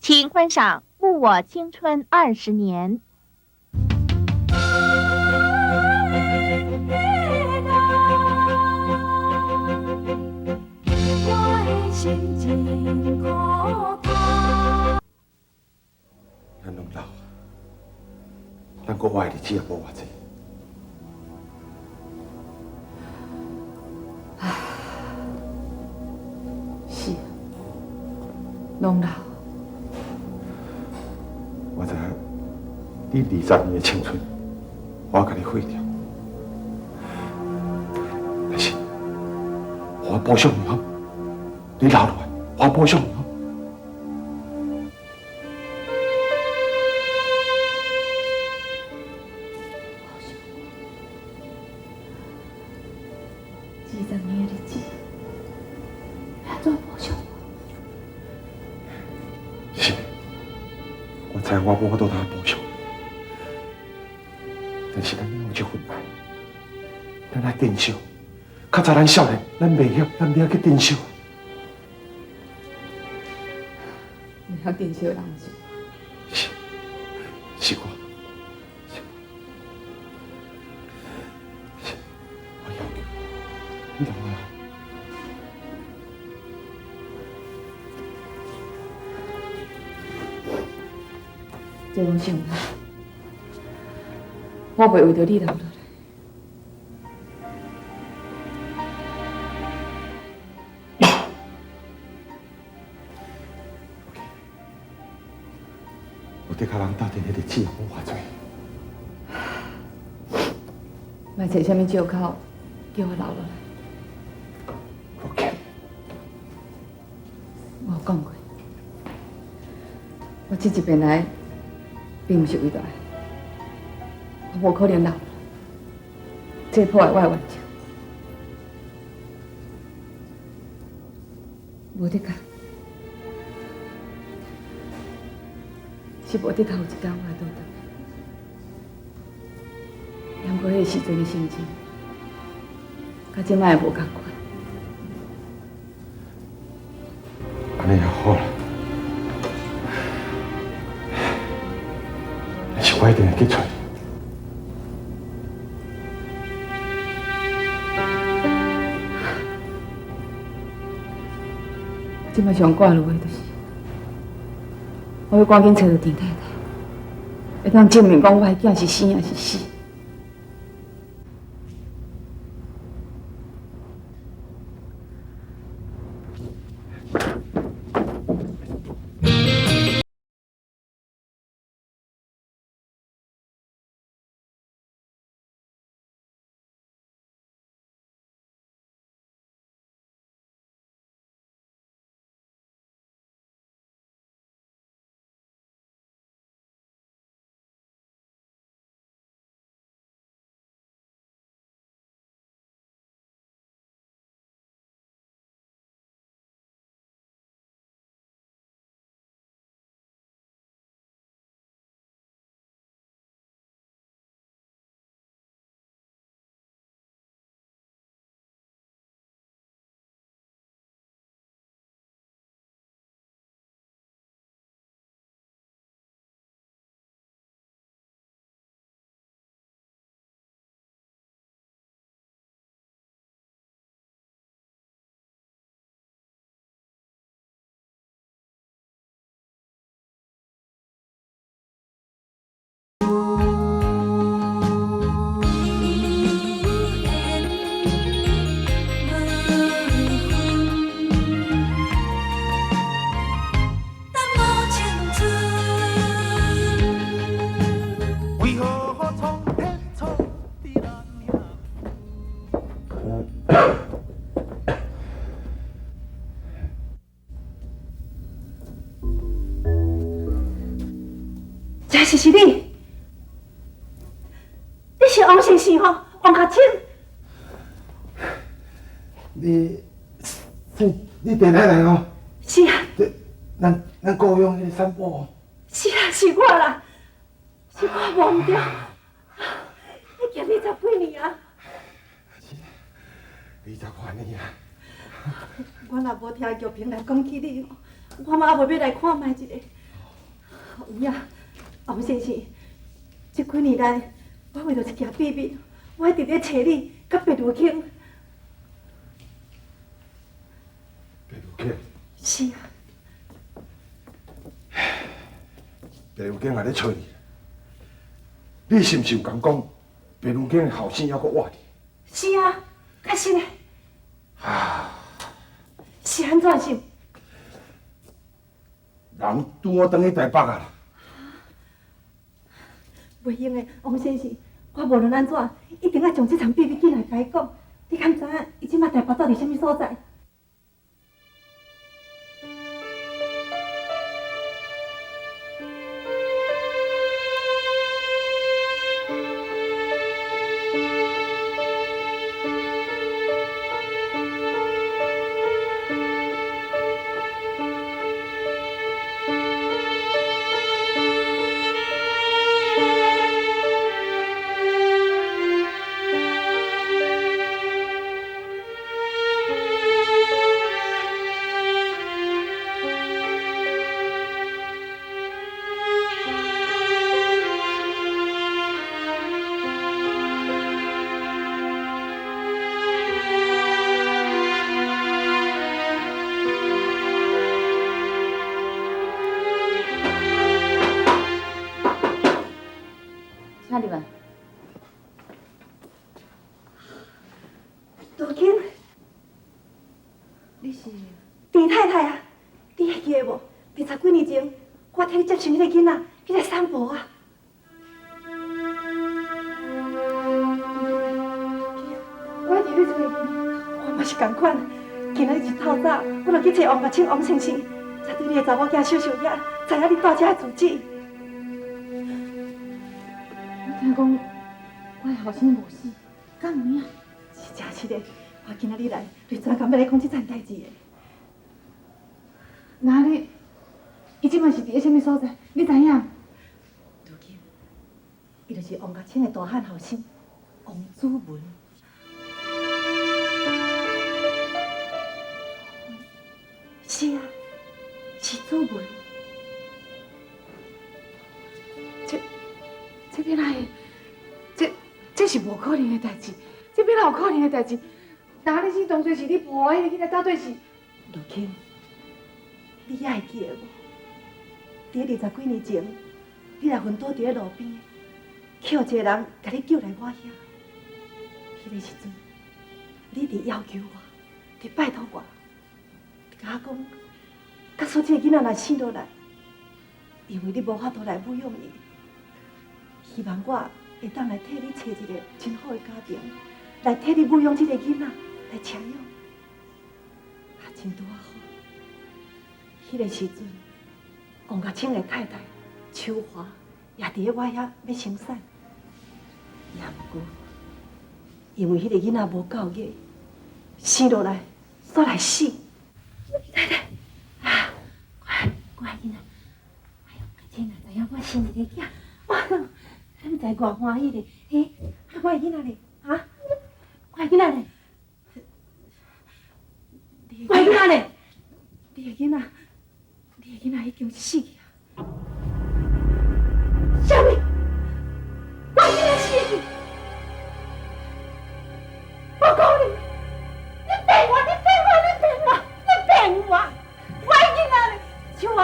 請觀賞《慕我青春二十年》。咱攏老，咱國外的日子也無偌濟。是，攏老。我知影你20年的青春，我共你廢掉，但是我補償你好，你留落來，我補償你好。 20年的日子，按怎補償？是，我知我無法度通補償，但是咱有這份愛，咱愛珍惜。較早咱少年，咱袂曉，咱袂曉去珍惜。袂曉珍惜的人是我。是，是我，是我，是，我要求你留落來。這攏想啦，我袂為著你留落來。有的較人鬥陣的日子也無偌濟。莫揣啥物借口叫我留落來。 OK。我有講過，我這一遍來，並毋是為著愛，我無可能留落來，這破壞我的原則。無的確，是無的確有一天我會倒轉來，不過彼个時陣的心情，佮這擺的無仝款。按呢也好啦，但是我一定會去揣。我這擺上掛慮的就是，我欲趕緊揣著鄭太太，會當證明講我的囝是生抑是死。這是是你，你是王先生吼，王學清。你，你電來來哦。是啊。咱咱故鄉彼个散步。是啊，是我啦，是我無毋對。你行20幾年啊？是，20外年啊。我若無聽玉萍來講起你，我嘛猶未欲來看覓一下。有影，王先生，這幾年來，我為著一件秘密，我一直咧揣你，佮白如卿。白如卿。是啊。白如卿也咧揣你，你是毋是有共講白如卿的後生猶閣活佇？是啊，確實的。啊！是按怎是？人拄好轉去台北啊啦。袂用的，王先生，我無論按怎，一定愛將這層秘密緊來共伊講。你敢知影伊這擺台北蹛佇啥物所在？請入來。杜金，你是？鄭太太啊，你會記得無？二十幾年前，我替你接生彼個囡仔，彼個三寶啊。我一直咧揣伊。我嘛是仝款，今仔日一透早，我就去揣王月清王先生，才對你的查某囝秀秀遐，知影你蹛遮的住址。我聽講我的後生無死，敢有影？是真實的，我今仔日來，就是專工欲來講這層代誌的。那你，伊這擺是佇咧啥物所在？你知影？如今，伊就是王家清的大漢後生，王子文。是啊，是子文。這欲哪會？這是無可能的代誌，這欲哪有可能的代誌？那你是當作是你抱的彼個囡仔，到底是？如今，你猶會記得無？佇咧二十幾年前，你來昏倒佇咧路邊，去予一個人共你救來我遐。彼個時陣，你佇要求我，佇拜託我，共我講，假使這個囡仔若生落來，因為你無法度來撫養伊，希望我會當來替你揣一個真好的家庭，來替你撫養這個囡仔，來捙養。啊，真拄仔好。彼個時陣，王家清的太太秋華也佇咧我遐欲生產，也毋過因為彼個囡仔無夠月，生落來煞來死。太太，啊，我的囡仔，哎喲，家清啊，知影我生一个囝，我毋知偌歡喜咧。嘿，啊，我的囡仔咧，啊，我的囡仔咧，我的囡仔咧，你的囡仔。你的囡仔已經死去啊！啥物？我囡仔死去？無可能！你騙我！你騙我！你騙我！你騙我！我的囡仔咧？秋華，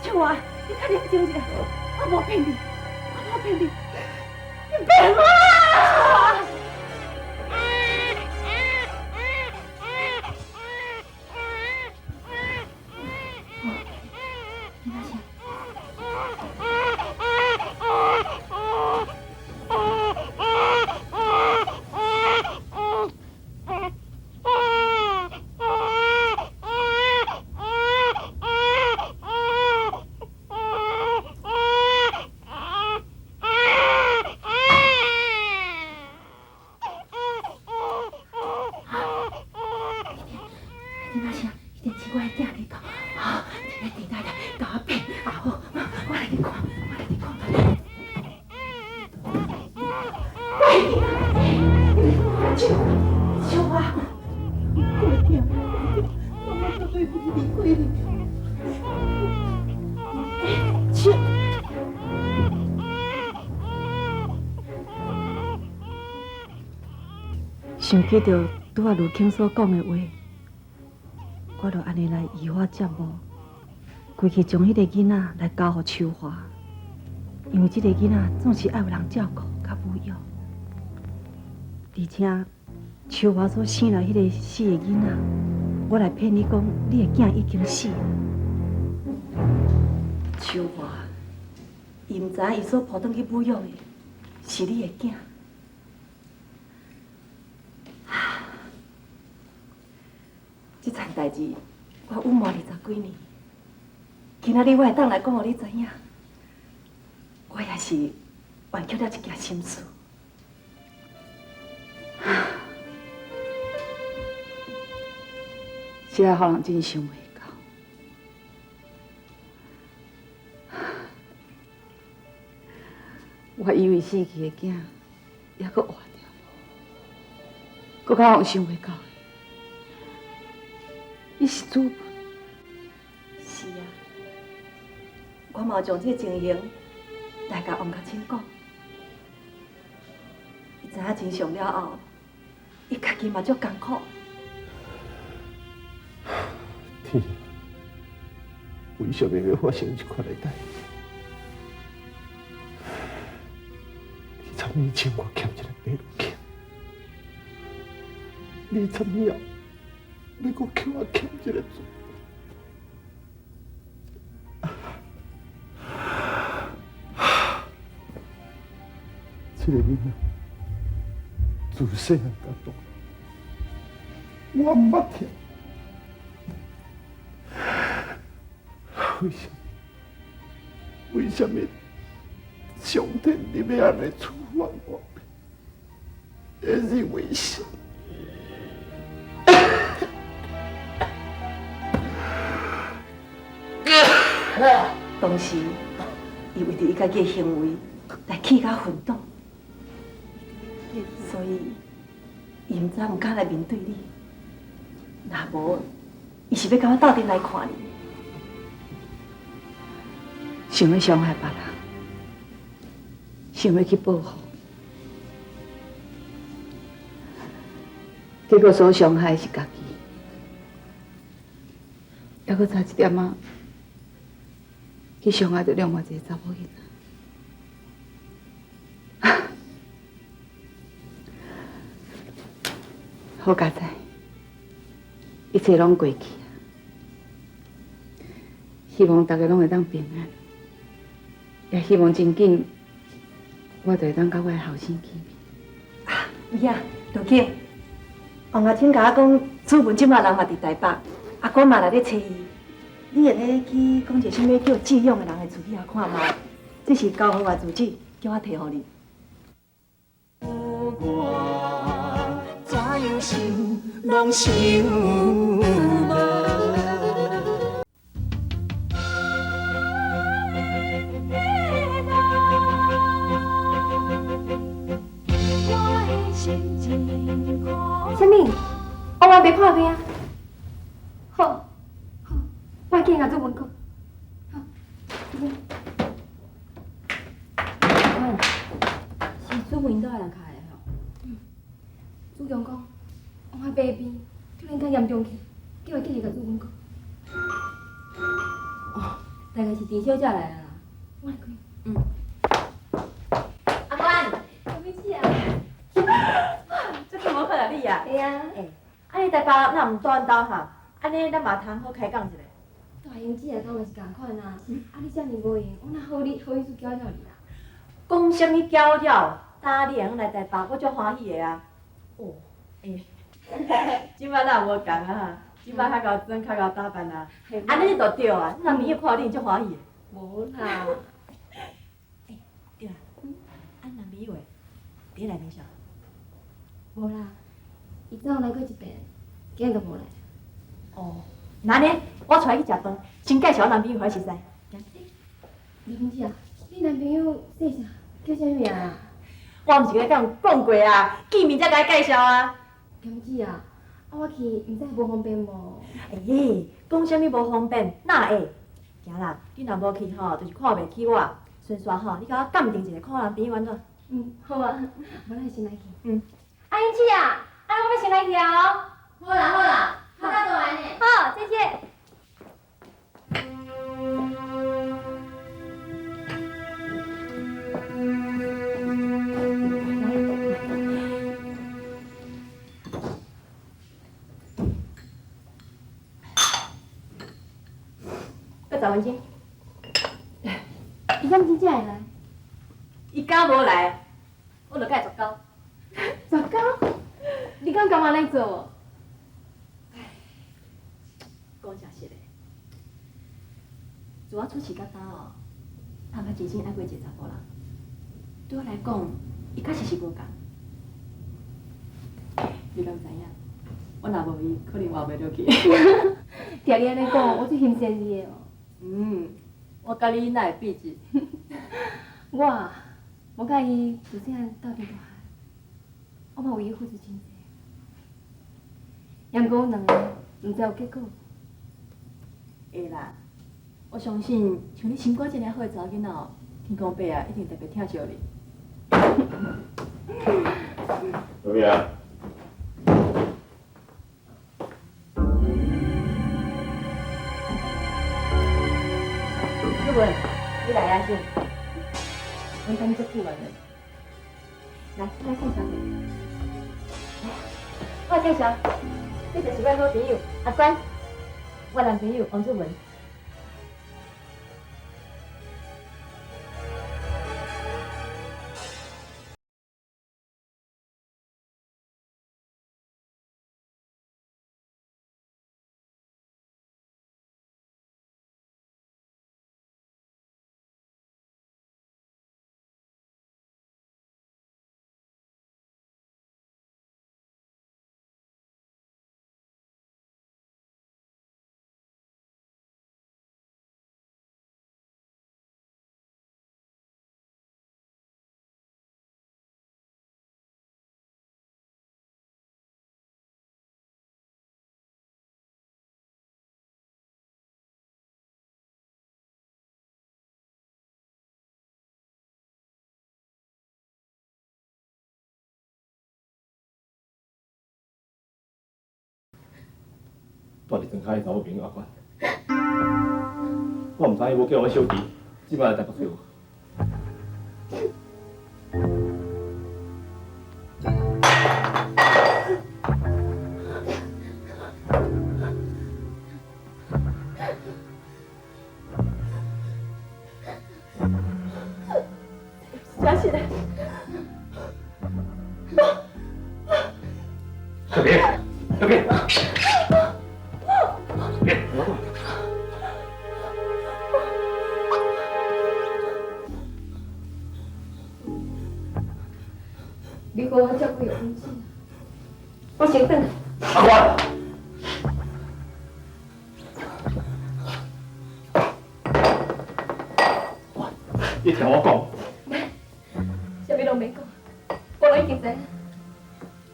秋華，你較冷靜一下，我無騙你，我無騙你，你騙我！秋。想起著拄仔卢庆所讲的话，我就按呢来移花接木，规气将彼个囡仔来交予秋华，因为这个囡仔总是爱有人照顾佮抚养，而且秋华所生来彼个死的囡仔，我来骗你讲你的囝已经死了。秋华，伊毋知影伊所抱转去抚养的是你的囝。这层代志我隐瞒20几年，今仔日我会当来讲予你知影，我也是完却了一件心事。实在予人真想袂到。我以为死去的囝犹阁活著，阁较予想袂到的，伊是主文。是啊，我嘛有将这个情形来共王家清讲，伊知影真相了后，伊家己嘛足艰苦。天，为什么会发生这款的代志？20年前我欠一个白鹿犬，20年后你阁叫我欠一个主。这个囡仔自细汉到大，我毋捌疼。为什么？为什么上天你欲按呢处罚我？这是为什么？当时，伊为著伊家己的行为来气甲昏倒，所以伊毋知毋敢来面对你。若无，伊是欲共我斗阵来看你。想欲伤害别人，想欲去报复，结果所伤害的是家己，犹阁差一点仔去伤害著另外一个查某囡仔。好佳哉，一切拢过去啊！希望大家拢会当平安，也希望真紧，我就会当佮我的后生见面。啊，有影，杜庆，王阿清共我讲，主文这摆人嘛伫台北，阿我嘛来咧揣伊。你会咧去讲一个啥物叫志勇的人的厝去遐看觅？这是交予我住址，叫我提予你。我怎样想，拢想无。啥物？王阿伯破病啊？好，好，我去共主文讲。好，嗯，是主文𪜶兜的人敲来的吼。嗯，主强讲，王阿伯的病突然间严重去，叫伊紧去共主文讲。哦，大概是陈小姐来啊啦。我来开。嗯。阿关，啥物事啊？这久无看著你啊！会啊。欸，啊你台北若毋蹛阮兜哈？按呢咱嘛通好开讲一下。大英姊来讲嘛是仝款啊，啊你遮尔无闲，我哪好你好意思搅扰你啦？讲啥物搅扰？今你会用来台北，我足欢喜的啊！哦，欸，这摆哪有无仝啊哈？这摆较𠢕装，较𠢕打扮啊。按呢就对啊，你男朋友看著你足欢喜的。无啦。欸，对啦，啊你男朋友的，伫内面啥？无啦，伊早来过一遍，今日就无来。哦，那按呢，我带你去食饭，先介绍我男朋友予你熟似。丽芳姊啊，你男朋友姓啥？叫啥名啊？我毋是共你讲讲过啊，见面才共伊介绍啊。金姊啊，啊我去毋知无方便无？欸，讲啥物无方便？哪会？行啦，你若无去吼，就是看袂起我。顺续吼，你共我鉴定一下，看我男朋友按怎？嗯，好啊，无咱先来去。嗯。阿英姊啊，阿我欲先來去啊！好啦好啦，較早倒來呢。好，再見。閣10分鐘。伊敢真正會來？伊敢無來，我就共伊絕交。絕交？你敢甘按呢做？講誠實的，自我出世到今哦，坦白真心愛過一个查埔人。對我來講，伊確實是無仝。你敢知影？我若無伊，可能活袂落去。聽你按呢講，我足欣羨你的哦。嗯，我佮你哪會比一？我無佮伊自細漢鬥陣大漢，我嘛為伊付出真濟。也毋過阮兩个毋知有結果。會啦，我相信像你心肝這爾好的查某囡仔哦，天公伯啊一定特別疼惜你。小平啊。玉文，你來啊先，阮等你足久啊呢。來，來介紹者。我來介紹，這就是我的好朋友阿關，我男朋友王志文。住佇庄跤的查某朋友阿關，我毋知伊無叫我小弟，這擺來台北找我。真是的。小平，小平。別，你予我照顧有本事，我先轉來。阿關，你聽我講。啥物攏免講，我攏已經知影。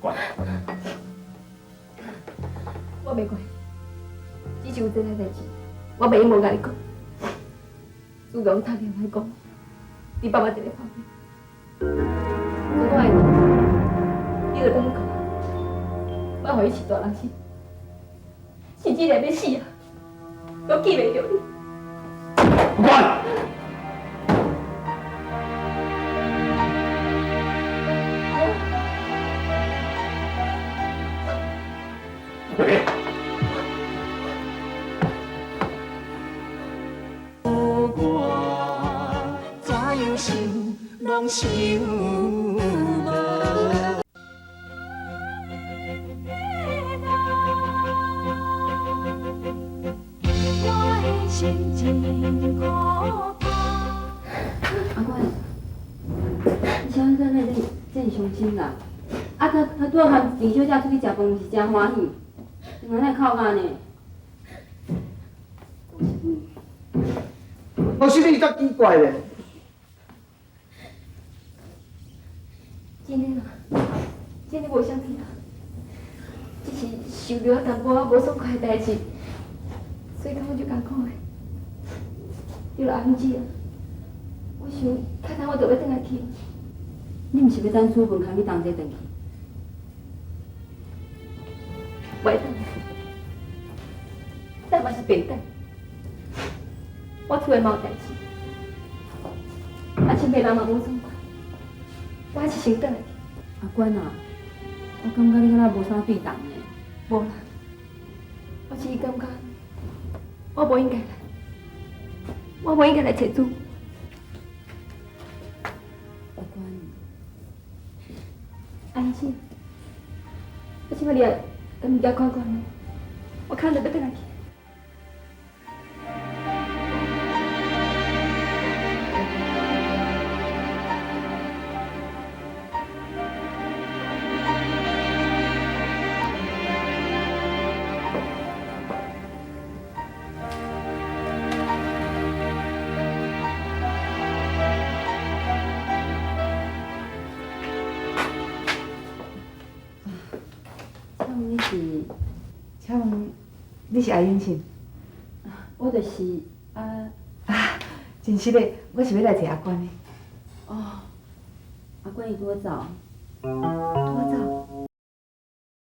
關，我袂怪。只是有這個代誌，我袂用無共你講。自從讀念來講，你爸爸一个破病，我愛你，你就轉去看，莫予伊飼大人心，甚至連欲死啊，都記袂著你。不管。拢想无。阿关，你小怎会这么伤心啦？啊，他拄仔和林小姐出去食饭，毋是真歡喜，轉來哪會哭甲呢？我是你較奇怪咧。真的啦，真的無啥物啦，只是受著淡薄仔無爽快的代誌，所以感覺足艱苦的。對啦，阿芬姊啊，我想較早我就欲轉來去。你毋是欲等主文共你同齊轉去？袂等，等嘛是白等。我厝的嘛有代志，啊，身边人嘛無爽快，我還是先轉來去。阿娟啊，我感覺你敢若無啥對同呢。無啦，我只是感覺我無應該來，我無應該來揣主。阿娟，阿英，我這擺你來共物件看看，我可能欲轉來去。請問你是？請問你是阿英是？我就是啊。啊，真實的，我是欲來揣阿娟的。哦，阿娟伊拄仔走。拄仔走？